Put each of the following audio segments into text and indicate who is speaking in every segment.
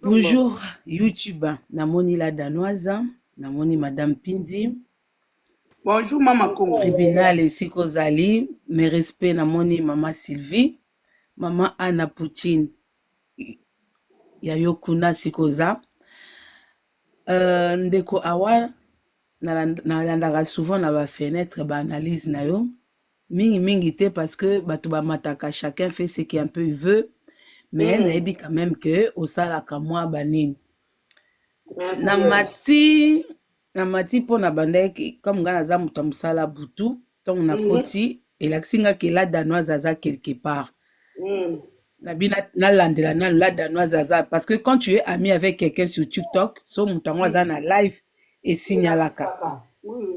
Speaker 1: Bonjour YouTube, namoni la danoise, namoni madame Pindi.
Speaker 2: Bonjour mama Congo.
Speaker 1: Tribunal esika ozali, mes respects namoni mama Sylvie, mama Anna Poutine ya yo kuna sika oza. Ndeko awa nalandaka souvent na ba fenêtre ba analyse na yo mingi mingi te parce que bato bamataka, chacun fait ce qu'il un peu veut, mais nayebi quand même que osalaka mwa banini.
Speaker 2: Merci.
Speaker 1: Namati, namati mpo na bandaki comme ngai naza moto ya mosala butu. Ntongo nakoti, elakisi nga ke la danoise aza quelque part. Nabi nalandela nanu la danoise aza, parce que quand tu es ami avec quelqu'un sur TikTok, so moto yango aza na live, esignalaka.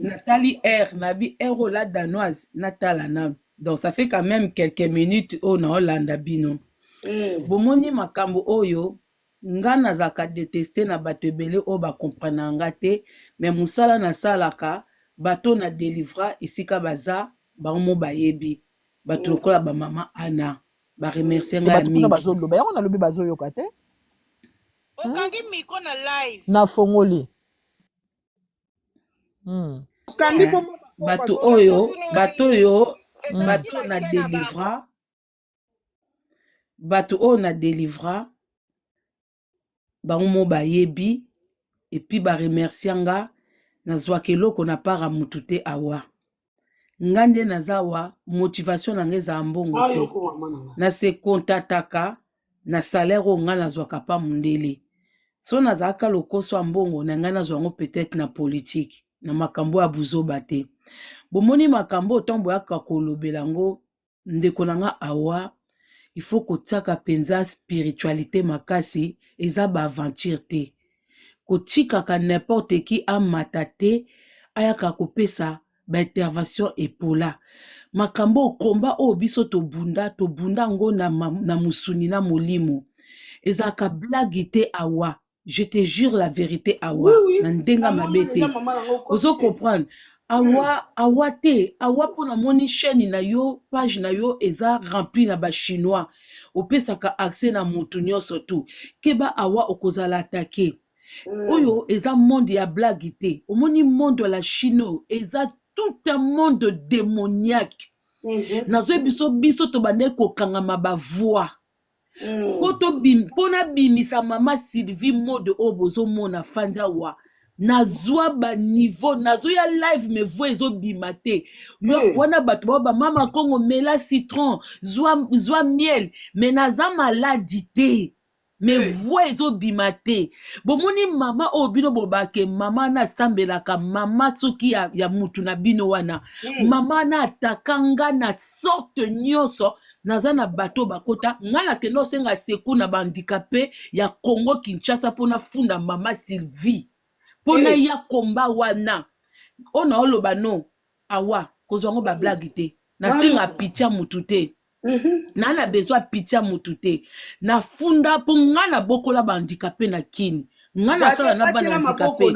Speaker 1: Natali air, nabi air oyo la danoise, natala nanu. Donc ça fait quand même quelques minutes oyo naolanda bino. Bomoni makambo oyo nga nazalaka déteste na bato ebele oyo bakomprena nga te, mais mosala nasalaka, bato na délivra esika baza, bango mo bayebi. Bato lokola bamama Ana baremercie ngai ya
Speaker 3: Bato kuna
Speaker 1: mingi.
Speaker 3: Bazoloba yango, nalobi bazoyoka te.
Speaker 4: Okangi micro na live.
Speaker 3: Nafongoli.
Speaker 2: Okangi
Speaker 1: Eh,
Speaker 2: po mama Congo
Speaker 1: bato
Speaker 2: azolanda.
Speaker 1: oyo
Speaker 4: Otuni ngai
Speaker 1: bato oyo
Speaker 4: ezalaki
Speaker 1: bato na
Speaker 4: batie na bango.
Speaker 1: délivra, bato oyo na délivra, bango mo bayebi et puis baremercie nga. Nazwaka eloko na part ya mutu te. Awa nga nde naza awa, motivation na nga ezala mbongo te.
Speaker 2: Ayoko mama na nga.
Speaker 1: Na se contentaka na salaire oyo nga nazwaka pa mondele. So nazalaka lokoso ya mbongo na ngai, nazwa yango peut-être na politique, na makambo ya buzoba te. Bomoni makambo oyo, ntango boyaka kolobela yango, ndeko na nga awa, il faut kotiaka mpenza spiritualité makasi. Eza baaventure te, kotikaka n'importe qui amata te, ayaka kopesa baintervention epola. Makambo okomba oyo biso tobunda, tobunda yango na mosuni na molimo, ezalaka blague te. Awa je te jure la vérité awa, na ndenge mabe te, ozo comprendre awa. Awa te, awa mpo namoni chaîne na yo, page na yo eza rempli na bachinois, opesaka accès na motu nyonso tu. Keba awa, okozala attaqué. Oyo eza monde ya blague te. Omoni monde ya la Chine oyo eza tout un monde démoniaque. Nazoyebi biso, biso tobandaki kokangama bavoix mpo mpo nabimisa mama Sylvie mode oyo bozomona fandi awa. Nazwa baniveau, nazoya live, mais voix ezobima te. Wana bato bao bamama Kongo, mela citron, zwa, zwa miel, mais naza maladi te, mais voix ezobima te. Bomoni mama oyo bino bobake, mama na asambelaka, mama soki ya mutu na bino wana. Mama na ataka nga na sorte nyonso. Naza na bato bakota nga, nakende osenga secours na bahandicapé ya Congo Kinshasa mpo nafunda mama Sylvie, mpo naya komba wana oyo naoloba. No awa kozwa yango bablague te. Nasenga pitié mutu te, na besoin pitié mutu te. Nafunda mpo nga nabokola bahandicapé na kini, nga nasala na bana handicapé.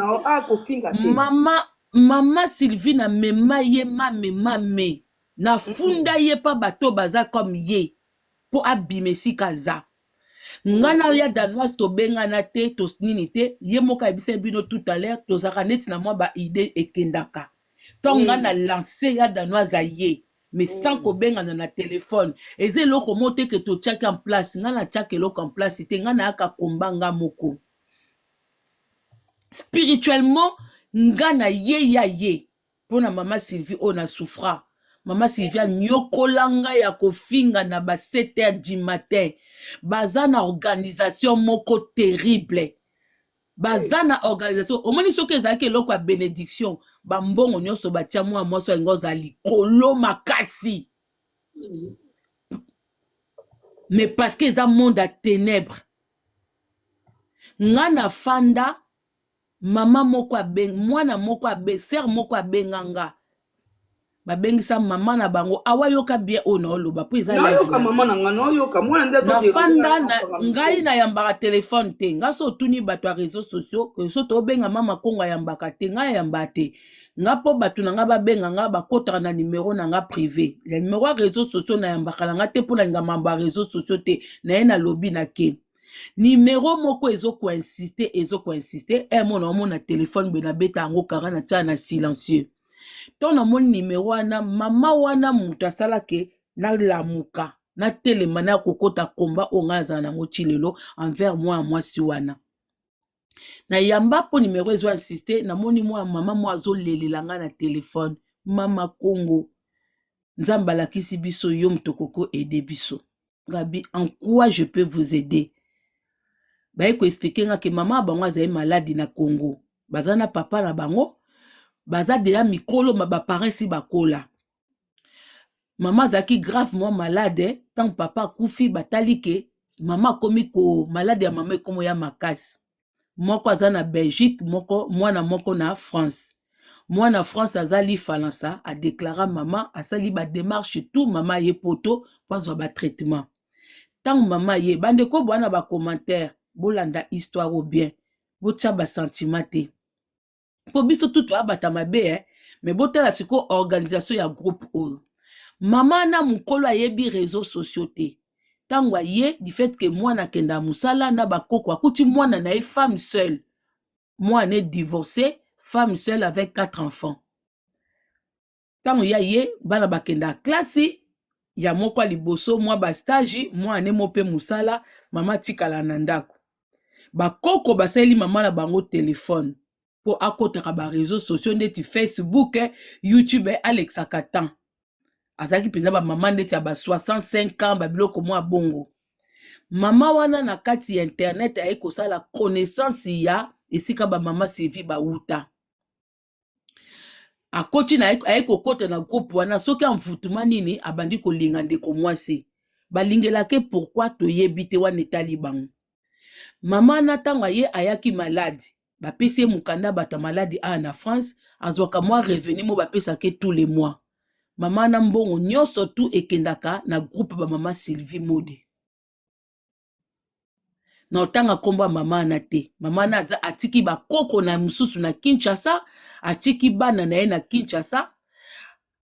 Speaker 1: Mama, mama Sylvie, namema ye mame mame, nafunda ye mpa bato baza comme ye mpo abima esika aza. Nga na ya danoise tobengana te, to nini te. Ye moko ayebisa bino tout à l'heure, tozalaka neti na mwa baidée ekendaka ntango nga na lance ya danoise aye, mais sans kobengana na telefone. Eza eloko moko te ke totiaki en place. Nga natiaka eloko en place te, nga nayaka komba nga moko spirituellement. Nga na ye ya ye mpo na mama Sylvie oyo na souffra. Mama Sylvie anyokola ngai ya kofinga na ba 7 heures du matin. Baza na organisation moko terrible, baza na organisation. Omoni, soki ezalaki eloko ya bénédiction, bambongo nyonso batia mwa mwasi alingi ozala likolo makasi, mais parce que eza monde ya ténèbre. Nga nafanda, mama moko abeng, mwana moko abe, sœur moko abenga nga, babengisa mama na bango awa. Yoka bien oyo naoloba mpo eza live.
Speaker 2: Nayoka mama na nga, nayoka mwana nde.
Speaker 1: Nafanda na ngai, nayambaka telefone te. Nga so otuni bato ya réseaux sociaux ke so tobenga mama Kongo, ayambaka te. Ngai ayamba te nga mpo bato na nga babenga nga, bakotaka na numero na nga privé. Ya numero ya réseaux sociaux nayambaka na nga te, mpo nalinga mambo ya réseaux sociaux te. Naye nalobi na ke. Numero moko ezo ko insister, ezo ko insister. Eh, mona omona telefone boye, nabeta yango kara, natia na silencieux. Ntango namoni numero wana, mama wana moto asalake nalamuka, natelema, na kokota komba oyo ngai azala nango ti lelo envers mwana mwasi wana. Nayamba mpo numero ezo insiste. Namoni mwana mama moko azolelela ngai na telefone: "Mama Kongo, Nzambe alakisi biso yo, moto koko aider biso." Ngabi: "En quoi je peux vous aider?" Baye koexpliquer nga ke mama bango azali malade na Congo, baza na papa na bango, baza deya mikolo, ma baparent si bakola. Mama azalaki gravement malade. Ntango papa akufi, batali ke mama akomi ko malade ya mama ekomo ya makasi. Moko aza na Belgique, moko mwana moko na France. Mwana France azali falansa, adéclarer mama, asali badémarche tout, mama ye poto mpo azwa batraitement. Ntango mama ye, bandeko bwana bacommentaire, bolanda histoire o bien, botia basentiment te, mpo biso tu toyabata mabe, eh? Me botala sikoyo organisation ya groupe oyo. Mama na mokolo ayebi réseau sociaux te. Ntango aye, du fait ke mwana akenda mosala na bakoko, akuti mwana na ye femme seule, mwana est divorcé, femme seule avec quatre enfants. Ntango ya ye, bana bakenda klasi ya moko ya liboso, mwa bastage, mwana mo mpe mosala, mama atikala na ndako. Bakoko basaleli mama na bango telefone mpo akɔtaka baréseau sociaux ndeti Facebook, YouTube, alekisaka temps. Azalaki mpenza bamama ndeti ya ba 65 ans, babiloko mwa bongo. Mama wana na kati ya internet aye kosala connaissance ya esika bamama Sylvie bawuta. Akoti na aye kokɔta na groupe wana. Soki amvutuma nini, abandi kolinga ndeko mwasi. Balingelake pourquoi, toyebi te, wana etali bango. Mama na ntango aye, ayaki malade, bapesi ye mokanda bato ya maladi awa na France. Azwaka mwa revenu mo bapesaka ye tous les mois. Mama na mbongo nyonso tu ekendaka na groupe bamama Sylvie Mode. Na otanga nkombo ya mama wana te. Mama wana aza, atiki bakoko na mosusu na Kinshasa, atiki bana na ye na Kinshasa.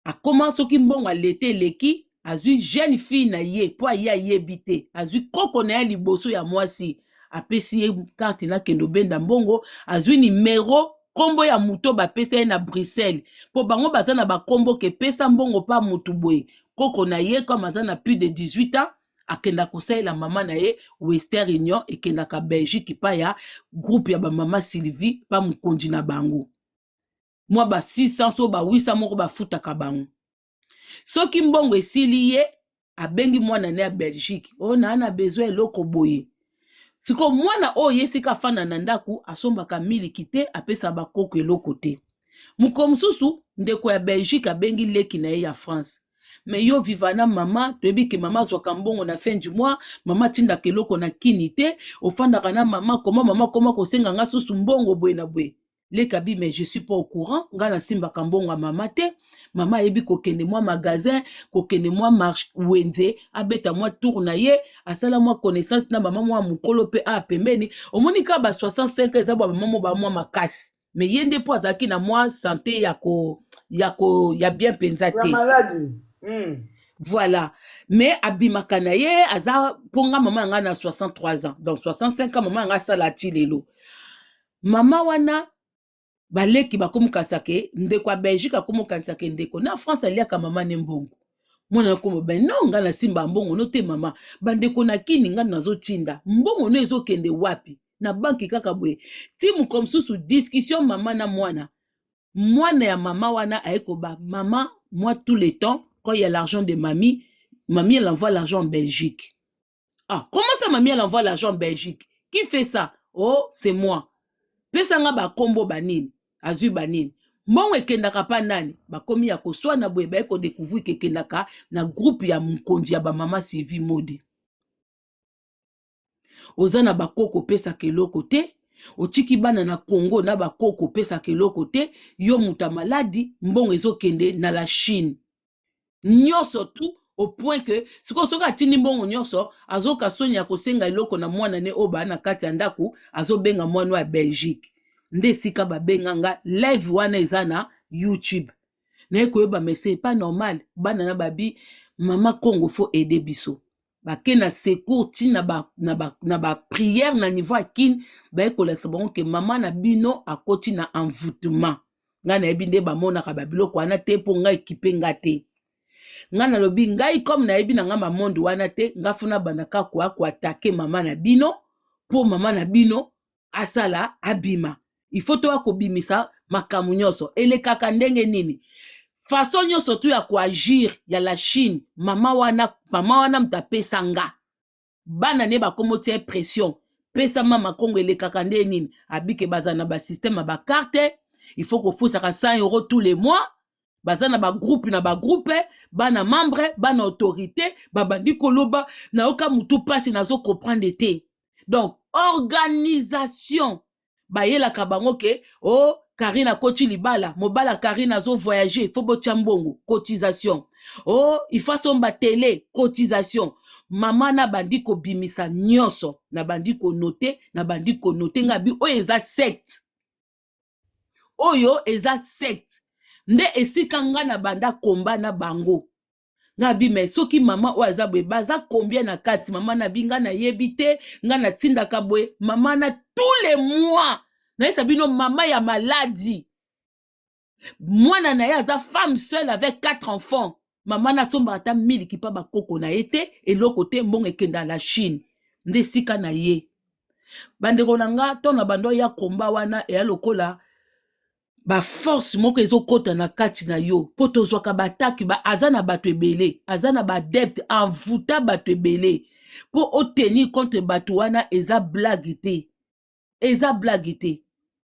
Speaker 1: Akoma soki mbongo alete eleki, azwi jeune fille na ye mpo aye ayebi te, azwi koko na ye liboso ya mwasi, apesi ye carte, nakende obenda mbongo. Azwi nimero, nkombo ya moto bapesa ye na Bruxelles, mpo bango baza na bakombo ke pesa mbongo mpa motu boye. Koko na ye, comme aza na plus de 18 ans, akenda kosalela mama na ye Western Union, ekendaka Belgique pa ya groupe ya bamama Sylvie, pa mokonzi na bango, mwa ba 600 so ba 800 moko bafutaka bango. Soki mbongo esili ye, abengi mwana ne ya Belgique: "Oyo naa na besoin eloko boye." Sikoyo mwana oyo ye sika afanda na ndako, asombaka miliki te, apesa bakoko eloko te. Mokolo mosusu ndeko ya Belgique abengi leki na ye ya France: "Me yo viva na mama, toyebi ke mama azwaka mbongo na fin du mois, mama atindaka eloko na kini te, ofandaka na mama, koma mama koma kosenga nga susu mbongo boye na boye?" Leki abi: "Mais je suis pas au courant, ngai nasimbaka mbongo ya mama te. Mama ayebi kokende mwa magasin, kokende mwa marché, wenze, abeta mwa tour na ye, asala mwa connaissance na mama mwa mokolo mpe aya pembeni." Omoni kaka ba 65, eza bwa bamama mo bamwa makasi, me ye nde mpo azalaki na mwa santé ya ko ya bien mpenza
Speaker 2: ya
Speaker 1: te.
Speaker 2: Maladi.
Speaker 1: Voilà, mais abimaka na ye aza mpo nga mama na ngai na 63 ans, donc 65 ans mama na ngai asala ti lelo. Mama wana, baleki bakomokanisa ke ndeko ya Belgique akomokanisa ke ndeko na France aliaka mama ne mbongo. Mwana nakoma ben non, ngai nasimba mbongo no te. Mama, bandeko na kini, ngai nazotinda mbongo no, ezokende wapi? Na banki kaka boye. Ti mokolo mosusu, discussion mama na mwana. Mwana ya mama wana aye koba: "Mama, moi, tout le temps, quand il y a l'argent de mamie, mamie elle envoie l'argent en Belgique." "Ah, comment ça, mamie elle envoie l'argent en Belgique? Qui fait ça?" "Oh, c'est moi." Pesanga bakombo banini, azwi banini, mbongo ekendaka mpa nani? Bakomi ya koswana boye. Baye kodécouvrir ke ekendaka na groupe ya mokonzi ya bamama Sylvie Mode. Oza na bakoko, opesaka eloko te, otiki bana na Congo na bakoko, opesaka eloko te. Yo moto ya maladi, mbongo ezokende na la Chine nyonso tu, au point que sikoyo soki atindi mbongo nyonso, azoka soni ya kosenga eloko na mwana ne oyo baa na kati ya ndako, azobenga mwana ya Belgique. Nde esika babenga nga live wana eza na YouTube, naye koyeba, mais c'est pas normal. Bana na babi: "Mama Congo, faut aider biso." Bake na secours ti na ba, na ba, na ba prière na niveau ya Kin, baye kolakisa bango ke mama na bino akoti na envoûtement. Ngai nayebi nde bamonaka babiloko wana te, mpo ngai ekipe nga te. Ngai nalobi, ngai comme nayebi na ngai mamonde wana te, ngai funa banda kaka koya koattaquer mama na bino, mpo mama na bino asala abima. Il faut toya kobimisa makambo nyonso elekaka ndenge nini, façon nyonso tu ya koagir ya la Chine. Mama wana, mama wana moto apesa nga bana ne bakomo tia pression, pesa mama Kongo elekaka nde nini. Abike baza na basystème ya bacarte, il faut kofusaka 100 € tous les mois. Baza na bagroupe na bagroupe, bana membre, bana autorité babandi koloba. Nayoka mutu mpasi, nazocomprendre te. Donc organisation bayelaka bango ke o oh, Karine akoti libala, mobala Karine azovoyage, faut botia mbongo, cotisation. O oh, il faut asomba télé, cotisation. Mama na bandi kobimisa nyonso, na bandi konoter, na bandi konoter. Nga bi oyo eza secte, oyo eza secte nde esika nga na banda komba na bango. Nga bi me soki mama oyo aza boye, baza combien na kati? Mama na bi nga nayebi te, nga natindaka boye. Mama na tous les mois nayesa bino, mama ya maladi, mwana na ye aza femme seule avec quatre enfants. Mama nasombaka ata miliki mpa bakoko na ye te, eloko te, mbongo ekenda la Chine nde esika na ye. Bandeko na nga, to na bando ya komba wana eya lokola baforce moko ezokɔta na kati na yo, mpo tozwaka bataki ba, aza na bato ebele, aza na baadepte, envoûta bato ebele mpo otenir contre bato wana. Eza blague te, eza blague te.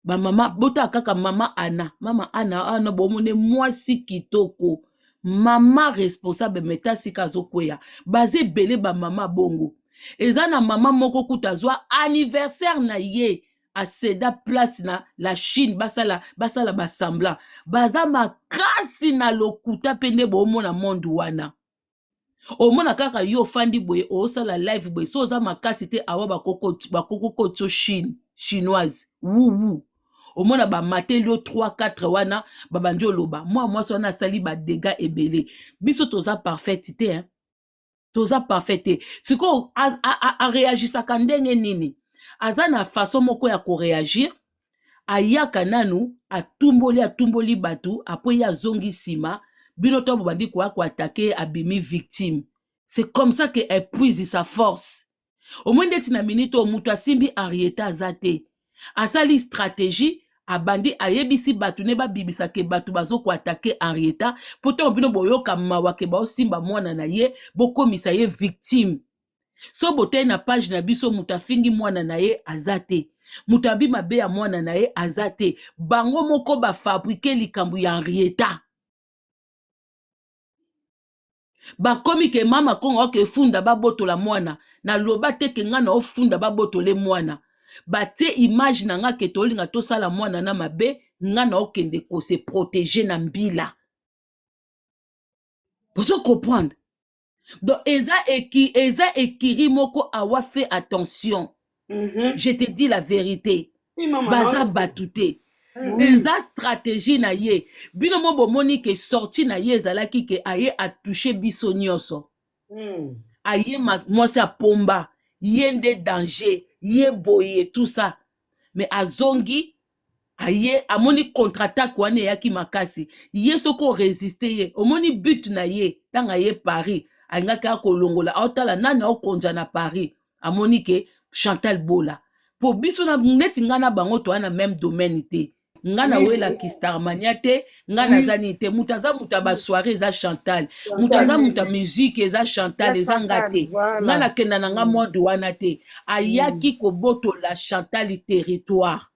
Speaker 1: Bamama botala kaka mama Ana, mama Ana wana, bomone mwasi kitoko, mama responsable, meta sika azokweya. Baza ebele bamama bongo. Eza na mama moko kuta azwa anniversaire na ye, acéda place na la Chine, basala basala basemblant. Baza makasi na lokuta mpe nde boomona monde wana. Omona kaka yo ofandi boye, osala live boye, so oza makasi te awa, bakokokotio Chine chinoise wuwu. Omona bamateli yo 3 4 wana, babandi oloba mwa mwasi wana asali badégâts ebele. Biso toza parfaite te, hein? Toza parfait te. Sikoyo aréagisaka ndenge nini? Aza na façon moko ya koréagir. Ayaka nanu, atumboli, atumboli bato, apres ye azongi nsima. Bino to bobandi koya koattaquer, abimi victime. C'est comme ça que épuise sa force. Omoi ndeti na minute oyo moto asimbi Henrietta aza te, asali stratégie, abandi ayebisi bato ne babimisa ke bato bazokoattaquer Henrietta, mpo ntango bino boyoka mawa ke baosimba mwana na ye, bokomisa ye victime. So botali na page na biso, moto afingi mwana na ye aza te, moto abi mabe ya mwana na ye aza te. Bango moko bafabriquer likambo ya Henrietta, bakomi ke mama Kongo oke efunda babotola mwana. Naloba te ke ngai na ofunda babotole mwana. Batie image na nga ke tolinga tosala mwana na mabe. Nga na okende kose protéger na mbila. Bozo comprendre? Donc eza eki, eza ekiri moko awa. Fait attention. Je te dis la vérité.
Speaker 2: Oui, mama,
Speaker 1: baza
Speaker 2: non.
Speaker 1: bato te. Eza stratégie na ye. Bino mo bomoni ke sortie na ye ezalaki ke aye atouche biso nyonso. Aye mwasi apomba ye nde danger ye boye, tout ça. Mais azongi, aye amoni contre-attaque wana eyaki makasi. Ye soki oresiste ye, omoni but na ye. Ntango aye Paris, alingaki akolongola, aotala nani aokonza na Paris. Amoni ke Chantal Bola, mpo biso na neti ngai na bango toya na même domaine te. Nga nawelaki Starmania te, nga naza nini te. Moto aza moto ya basoirée eza Chantal, moto aza moto ya musique eza Chantal, eza nga te. Nga nakenda na nga mode wana te. Ayaki kobotola Chantal territoire.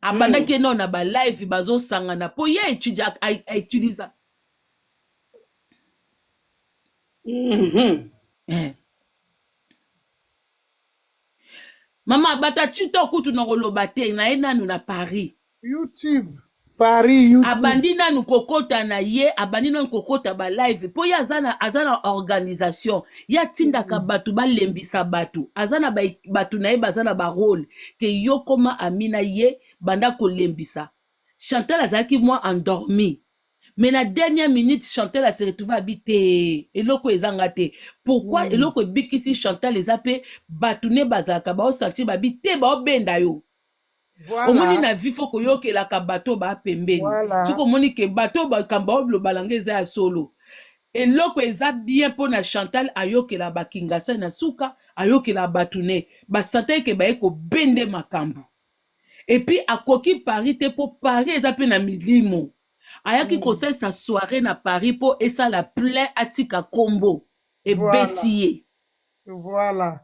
Speaker 1: Abandaki eno na balive, bazosangana mpo ye autiliza. Eh. Mama bata tito kutu na koloba te na ye nanu na Paris.
Speaker 5: YouTube, Paris, YouTube.
Speaker 1: Abandi nanu kokota na ye, abandi nanu kokota balive mpo ye aza na organisation. Ye atindaka bato balembisa bato. Aza na bato na ye, baza na barôle ke yo koma ami na ye, banda kolembisa. Chantal azalaki mwa endormi. Mais na dernière minute, Chantal a se retrouve abi te, eloko ezanga te. Pourquoi eloko ebikisi Chantal eza pe bato ne bazalaka baosentir babi te, baobenda yo. Omoni,
Speaker 5: Voilà.
Speaker 1: na vie faut koyokelaka bato baa pembeni.
Speaker 5: Voilà.
Speaker 1: Soki omoni ke bato bakambo baoloba nanga eza ya solo, eloko eza bien mpo na Chantal ayokela bakingasa na suka, ayokela bato ne basanta ke baye kobende makambo. Et puis akoki Paris te, mpo Paris eza mpe na milimo. Ayaki kosalisa soirée na Paris mpo esala plein, atika kombo ebeti ye.
Speaker 5: Voilà.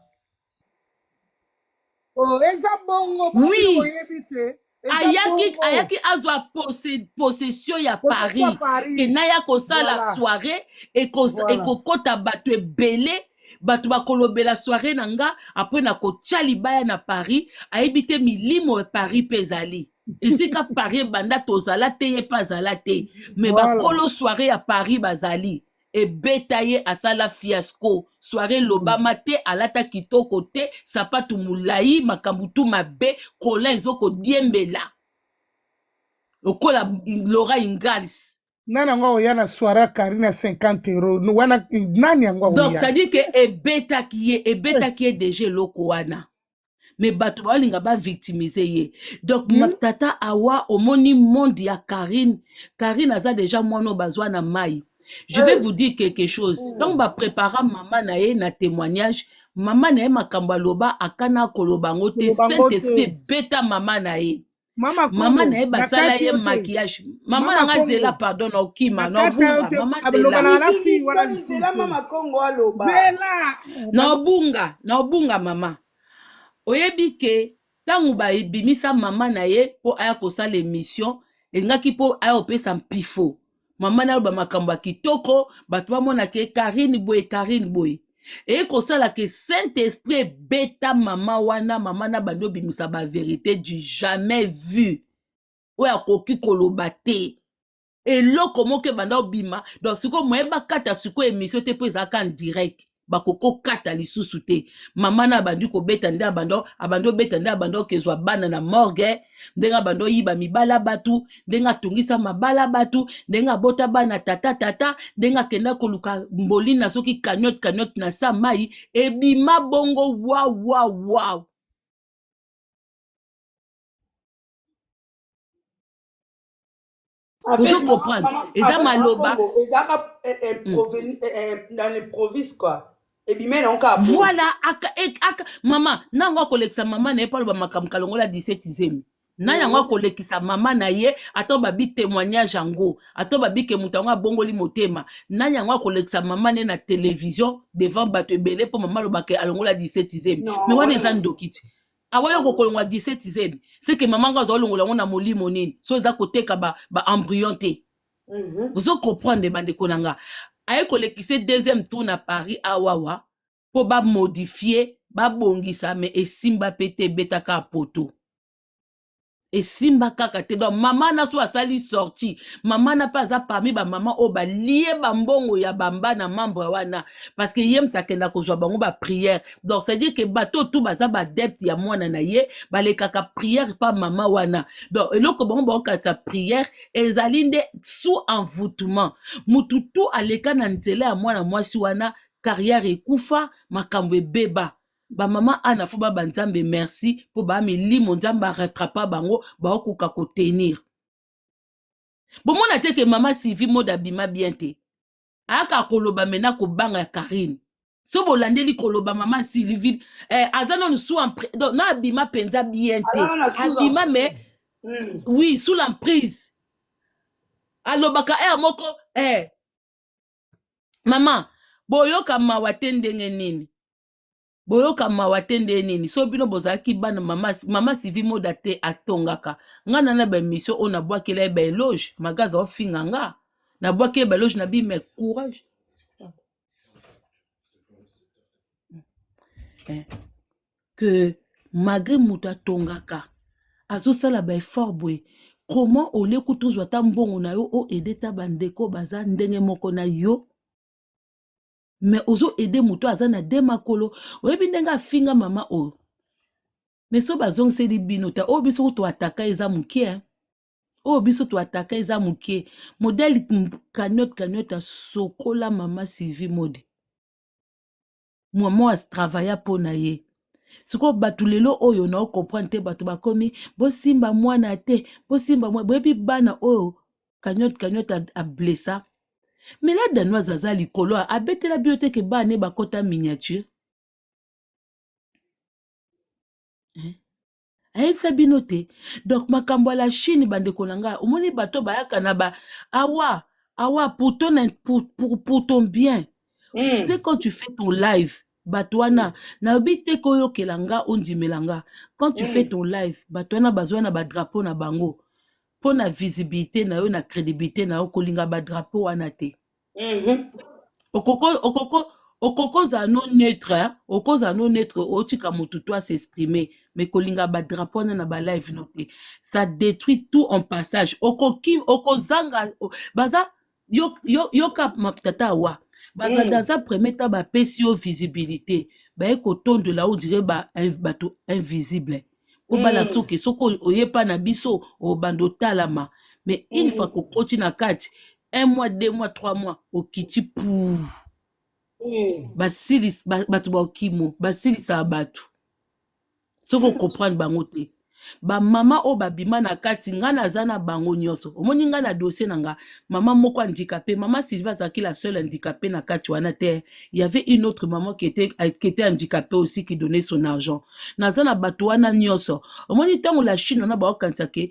Speaker 5: Oh, eza bongo.
Speaker 1: Oui.
Speaker 5: Oyebi te. Eza
Speaker 1: Ayaki
Speaker 5: bongo.
Speaker 1: Ayaki azwa possession ya
Speaker 5: Possession ya
Speaker 1: Paris.
Speaker 5: Paris.
Speaker 1: Ke naya kosala soirée ekokɔta bato ebele, bato bakolobela soirée na nga. Après na kotia libaya na Paris, ayebi te milimo ya Paris mpe ezali esika Paris ebanda tozala te, ye mpe azala te, mais bakolo soirée ya Paris bazali. Ebeta ye, asala fiasco, soirée elobama te, alata kitoko te, sapatu molai, makambo tu mabe, kola ezokodiembela lokola Laura Ingals.
Speaker 5: Nani yango akoya na soirée ya Karine ya 50 euro wana? Nani yango
Speaker 1: Donc
Speaker 5: akoya?
Speaker 1: c'est-à-dire ke ebetaki ye, ebetaki ye déjà eloko wana, mais bato baolinga bavictimize ye. Donc tata awa omoni monde ya Karine. Karine aza déjà mwana oyo bazwa na mai. Je vais vous dire quelque chose: ntango baprépara mama na ye na témoignage, mama na ye makambo aloba, akana koloba yango te.
Speaker 5: Koloba yango
Speaker 1: Saint Esprit
Speaker 5: te.
Speaker 1: ebeta mama na ye.
Speaker 5: Mama
Speaker 1: Mama
Speaker 5: Kongo,
Speaker 1: na ye basala
Speaker 5: nakati
Speaker 1: ye
Speaker 5: yo te.
Speaker 1: maquillage. Mama
Speaker 5: Mama
Speaker 1: na nga,
Speaker 5: Kongo.
Speaker 1: zela, pardon, na okima na
Speaker 5: Nakati yo
Speaker 1: obunga.
Speaker 5: te.
Speaker 1: Mama,
Speaker 5: Aloba
Speaker 1: zela.
Speaker 5: na fille wana
Speaker 2: Tony,
Speaker 5: lisusu
Speaker 2: zela
Speaker 5: te.
Speaker 2: mama Kongo aloba.
Speaker 5: Zela.
Speaker 1: Na obunga, na obunga. Mama, oyebi ke ntango babimisa mama na ye mpo aya kosala émission, elingaki mpo aya kopesa mpifo, mama na aloba makambo ya kitoko, bato bamona ke Karine boye, Karine boye. Eye kosala ke Saint Esprit ebeta mama wana. Mama na bandi obimisa bavérité du jamais vu oyo akoki koloba te. Eloko moko ebanda obima. Donc sikoyo moye bakata sikoyo émission te, mpo ezalaka en direct, bakoki kokata lisusu te. Mama na abandi kobeta nde abandi obeta nde abandi okezwa bana na morgue, ndenge abandi oyiba mibala bato, ndenge atungisa mabala bato, ndenge abota bana tata tata, ndenge akenda koluka mbolina soki cagnotte, cagnotte na sa mai ebima bongo. Waw waw waw.
Speaker 2: En fait,
Speaker 1: Ozo comprendre?
Speaker 2: en
Speaker 1: Eza
Speaker 2: fait, mama
Speaker 1: maloba.
Speaker 2: Congo ezalaka dans l'improviste quoi, ebimai nango kaka bongo.
Speaker 1: Voilà, aka mama nango akolekisa mama na ye mpo aloba makambo kalongola 17 zemi na yango. Akolekisa mama na ye ata babi témoignage yango, ata babi ke moto yango abongoli motema. Nani yango akolekisa mama ne na télévision devant bato ebele mpo mama alobaka alongola 17 zemi?
Speaker 2: Non.
Speaker 1: Mais wana eza
Speaker 2: Wana
Speaker 1: ndoki ti. Awa yo kokolongwa 17 zemi, c'est que mama ngo azolongola yango na molimo nini? So eza koteka ba embryon te. Ozo comprendre, bandeko na nga? Aye kolekisa deuxième tour na Paris awawa mpo bamodifie, babongisa, mais esimba mpe te, ebetaka ya poto, esimba kaka te. Donc mama na so asali sortie, mama na mpe aza parmi bamama oyo balie bambongo ya bamba na membre wana, parce que ye moto akenda kozwa bango baprière. Donc c'est à dire que bato tu baza baadepte ya mwana na ye, balekaka prière pa mama wana. Donc eloko bango baokatisa prière ezali nde sous envoûtement. Mutu tu aleka na nzela ya mwana mwasi wana, carrière ekufa, makambo ebeba. Bamama ana fo baba Nzambe merci mpo baa milimo, Nzambe arattrapa bango, baokoka kotenir. Bomona te ke mama Sylvie Mode abima bien te, ayaka koloba mena kobanga ya Karine. So bolandeli koloba mama Sylvie aza nanu sous, donc na abima mpenza bien te.
Speaker 2: Aza na sous
Speaker 1: Abima mais oui, sous l'emprise. Alobaka ere moko mama boyoka mawa te. Ndenge nini boyoka mawa te? Ndenge nini so bino bozalaki bana mama, mama Sylvie Moda te atongaka nga na baémission oyo nabwakela ye baéloge magaza, ofinga nga, nabwaki ye baéloge na bi, mais courage que malgré moto atongaka, azosala baeffort boye, comment olie kutu ozwa ata mbongo na yo oaider ta bandeko baza ndenge moko na yo, mais ozoaider moto aza na de makolo? Oyebi ndenge afinga mama oyo, mais so bazongiseli bino ta oyo biso kutu ataka eza mokie. Oyo biso to ataka eza moke. Modèle cagnotte cagnotte asokola mama Sylvie Mode. Maman a travailla mpo na ye. Sikoyo bato lelo oyo na comprendre te, bato bakomi bosimba mwana te, bosimba mwana. Boyebi bana oyo cagnotte cagnotte ablessa. Mais la Danoise aza likolo, abetela bino te ke bana ne bakota miniature. Eh? Ayebisa bino te. Donc makambo ya la Chine, bandeko na ngai, omoni bato bayaka na ba awa awa pour ton, pour ton bien. Tu sais, quand tu fais ton live, bato wana nayebi te koyokela nga, ondimela nga, quand tu fais ton live, bato wana bazwa na badrapeau na bango mpo na visibilité na yo, na crédibilité na yo. Kolinga badrapeau wana te. Okokozala no neutre, hein? Okozala no neutre, otika motu to as'exprimer, mais kolinga badrapeau wana na balive no te, ça détruit tout en passage. Okoki okozanga baza yo, yo, yoka tata awa baza dans un premier temps bapesi yo visibilité, baye kotondola, on dirait bato invisible po balakisa oke soki oyepa na biso, obanda otalama. Mais une fois kokoti na kati, un mois, 2 mois, 3 mois, okiti pour basilis bato baokimo basilisaka bato. Soki ocomprendre bango te, bamama oyo babima na kati, ngai naza na bango nyonso. Omoni ngai na dossier na nga, mama moko handicapé, mama Sylvie azalaki la seule handicapé na kati wana te. Il y avait une autre maman qui était handicapée aussi, qui donnait son argent. Naza na bato wana nyonso. Omoni ntango la Chine wana baokanisa ke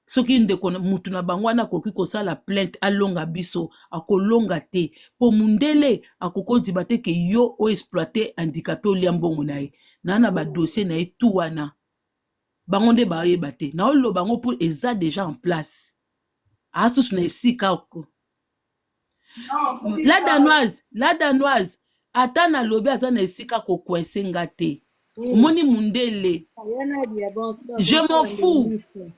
Speaker 1: soki ndeko mutu na bango wana akoki kosala plainte, alonga biso, akolonga te, mpo mundele akoki ondima te ke yo oexploite handicapé, olia mbongo na ye. Naa na badossier na ye tu wana, bango nde bayeba te. Naoloba yango mpo eza déjà en place, asusu na esika. La Danoise, la Danoise, ata nalobi aza na esika kocoincer nga te. Omoni mundele, je m'en fous.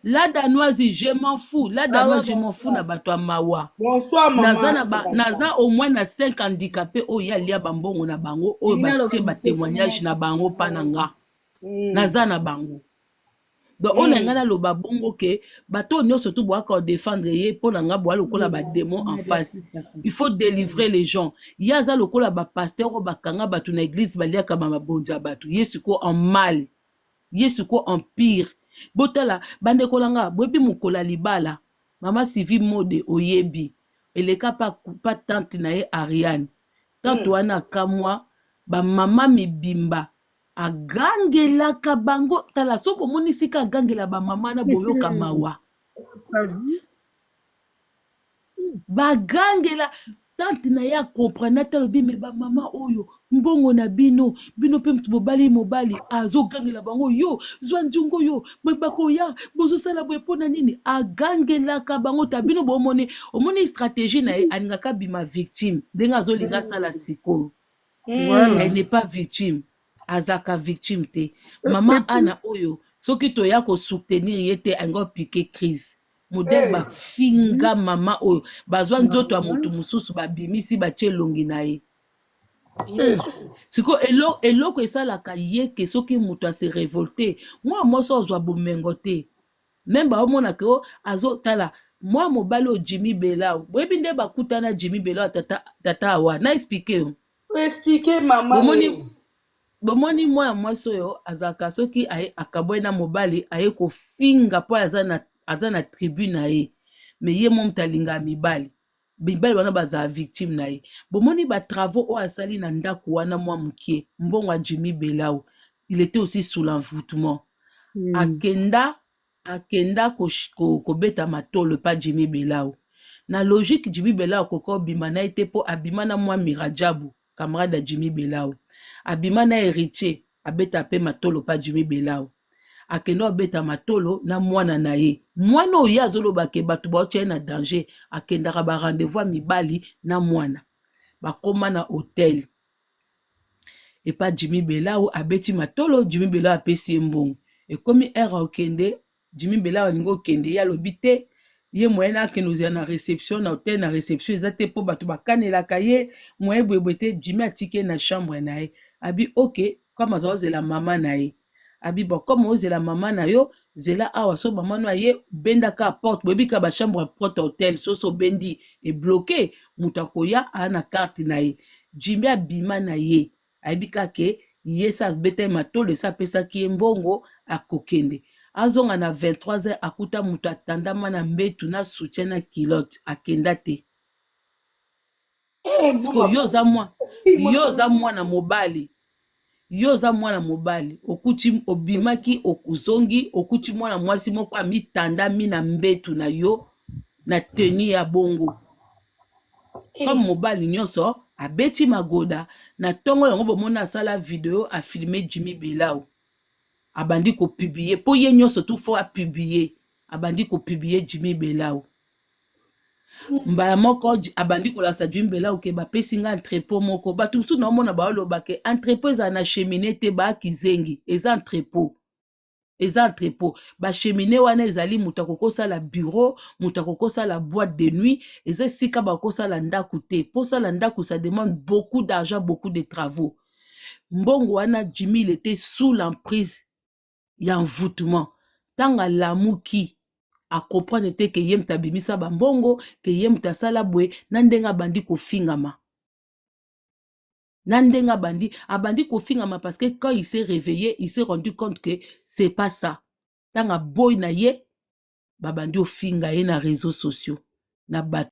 Speaker 1: La Danoise, je m'en fous. La Danoise, je m'en fous na bato ya mawa.
Speaker 2: Bonsoir, mama.
Speaker 1: Naza na ba, naza au moins na 5 handicapé oyo alia bambongo na bango, oyo batie batémoignage na bango mpa na nga. Naza na bango. Donc oyo na ngai naloba bongo ke bato oyo nyonso tu boyaka kodéfendre ye, mpo na ngai boya lokola badémon en face. Il faut délivrer les gens. Ye aza lokola bapasteur oyo bakanga bato na église, baliaka bamabonzi ya bato. Ye sikoyo en mal, ye sikoyo en pire. Botala, bandeko na nga, boyebi mokolo ya libala mama Sylvie Mode, oyebi eleka pa tante na ye Ariane. Tante wana akamwa bamama mibimba, agangelaka bango. Tala, so bomoni sika agangela bamama na boyoka mawa. Bagangela tante na ye, acomprendre ata alobi me bamama oyo mbongo na bino, bino mpe moto bobali mobali azogangela bango, yo zwa nzungu oyo bakoya bozosala boye mpo na nini? Agangelaka bango. Ta bino bomoni, omoni stratégie na ye, alingaka bima victime ndenge azolinga asala sikoyo. Elle n'est pas victime, azalaka victime te. Mama Ana oyo, soki toya kosoutenir ye te, alingi opiquer crise. Modèle bafinga mama oyo, bazwa nzoto ya motu mosusu, babimisi, batie elongi na ye. Sikoyo eloko esalaka ye ke soki moto ase révolte, mwana mwasi azwa bomengo te, même baomonaka o azotala mwa mobali oyo Jimmy Belau. Boyebi nde bakutana Jimmy Belau, tata, tata awa na expliquer yo.
Speaker 2: Explique, mama.
Speaker 1: Bomoni, bomoni mwana mwasi oyo azalaka soki aye akabwai na mobali, aye kofinga mpo aza na tribu na ye, mais ye mo moto alingaka mibali. Mibali wana bazala victime na ye. Bomoni batravaux oyo asali na ndako wana, mwa mokie mbongo ya Jimmy Belau. Il était aussi sous l'envoûtement. Akenda kobeta matolo epa Jimmy Belau. Na logique, Jimmy Belau akoki obima na ye te, mpo abima na mwa Mirajabu, camarade ya Jimmy Belau, abima na héritier, abeta mpe matolo pa Jimmy Belau. Akende abeta matolo na mwana na ye, mwana oyo ye azoloba ke bato baotia ye na danger. Akendaka barendez-vous ya mibali na mwana, bakóma na hotel epa Jimmy Belau, abeti matolo, Jimmy Belau apesi ye mbongo. Ekomi heure okende, Jimmy Belau alingi okende, ye alobi te, ye moyen na akende ozala na réception na hotel, na réception eza te, mpo bato bakanelaka ye moyen boyeboye te. Jimmy atiki ye na chambre na ye, abi ok, comme aza kozela mama na ye. Abi bon, comme ozela mama na yo, zela awa. So mama no aye, bendaka porte. Boyebi ka bachambre ya porte hotel, soso obendi, ebloquer. Moto akoya aa na carte na ye. Jimmy abima na ye, ayebi kaka ke ye sa abeta ye matolo, esi apesaki ye mbongo, akokende. Azonga na 23 heures, akuta moto atandama na mbetu na soutien na culotte. Akenda te.
Speaker 2: Eh,
Speaker 1: Siko yo oza mwa, yo oza mwana mobali, yo oza mwana mobali, okuti obimaki, ozongi, okuti mwana mwasi moko amitandami na mbetu na yo na tenue ya bongo. Comme mobali nyonso, abeti magoda na ntongo yango. Bomoni, asala video, afilmer Jimmy Belau, abandi kopublier, mpo ye nyonso tu faut apublier. Abandi kopublier Jimmy Belau mbala moko, abandi kolakisa Jimmy Belau ke bapesi nga entrepôt moko. Bato mosusu naomona baoloba ke entrepôt ezala na cheminée te. Baakizengi, eza entrepôt, eza entrepôt. Bacheminée wana ezali moto akokosala bureau, moto akokosala boîte de nuit. Eza esika bakosala ndako te. Mposala ndako, ça demande beaucoup d'argent, beaucoup de travaux. Mbongo wana, Jimmy, il était sous l'emprise ya envoûtement. Ntango alamuki, acomprendre te ke ye moto abimisa bambongo, ke ye moto asala boye. Na ndenge abandi kofingama, na ndenge abandi kofingama, parce que quand il s'est réveillé, il s'est rendu compte que c'est pas ça. Ntango aboyi na ye, babandi ofinga ye na réseaux sociaux na bato.